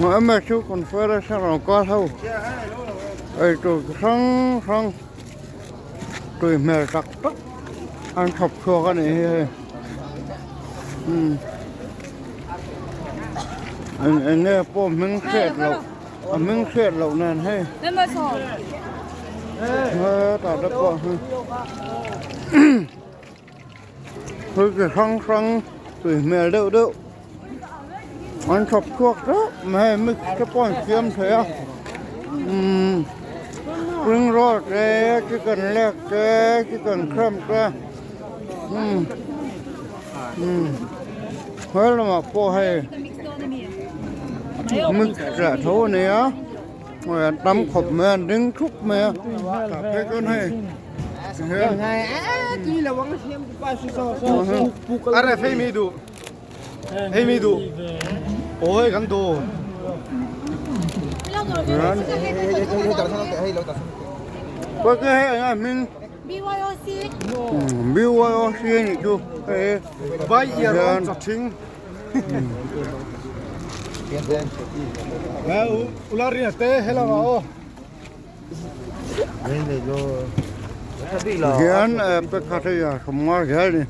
MSU Confederation sorkar ho eitur chi hrang hrang tui hmel tak tak an chhawp chhuak a nih hi hei umm eng eng nge pawh hming hriat loh a hming hriat loh nen hei hetah te pawh hi thil chi hrang hrang tui hmel deuh deuh an chhawp chhuak teuh mai hei mix te pawh an siam thei a umm spring roll te chicken leg te chicken cramp te umm umm he lamah pawh hei mix leh tho a ni a an tam khawp mai a an ding thup mai a tah phei chuan hei. BYOC anih chu hei hian pakhat hei a sawmnga zel a ni.